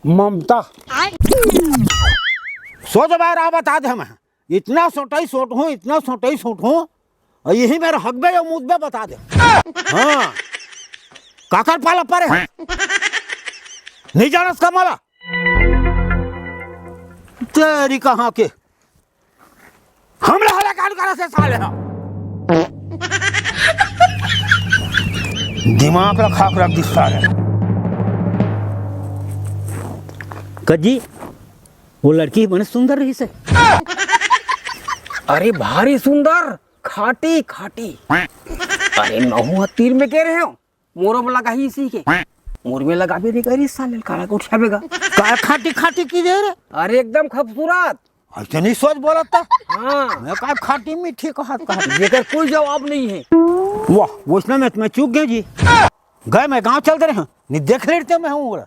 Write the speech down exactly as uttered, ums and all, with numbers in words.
ममता। सो जब आ रहा बता दे, मैं इतना सोटई सोट हूँ, इतना सोटई सोट हूँ, और यही मेरा हकबे या मुदबे बता दे। हाँ, काकर पाला परे है, नहीं जाना इसका माला। तेरी कहाँ के हमला हला कान करा से साले हा। दिमाग ला खाक रख दिस साले। कजी, वो लड़की बने सुंदर रही से। अरे भारी सुंदर, खाटी खाटी। अरे नहु तीर में कह रहे हो, मोरो में लगा ही इसी के। मोर में लगा भी नहीं करी साले, काला को उठावेगा। का खाटी खाटी की दे रे? अरे एकदम खूबसूरत। ऐसे नहीं सोच बोलत था। हाँ। मैं का खाटी मीठी कहत कहत। जेकर कोई जवाब नहीं है। वाह, वैसने मैं, मैं चूक गया जी। गए मैं गांव चल दे रहे हैं, नहीं देख लेते मैं हूँ।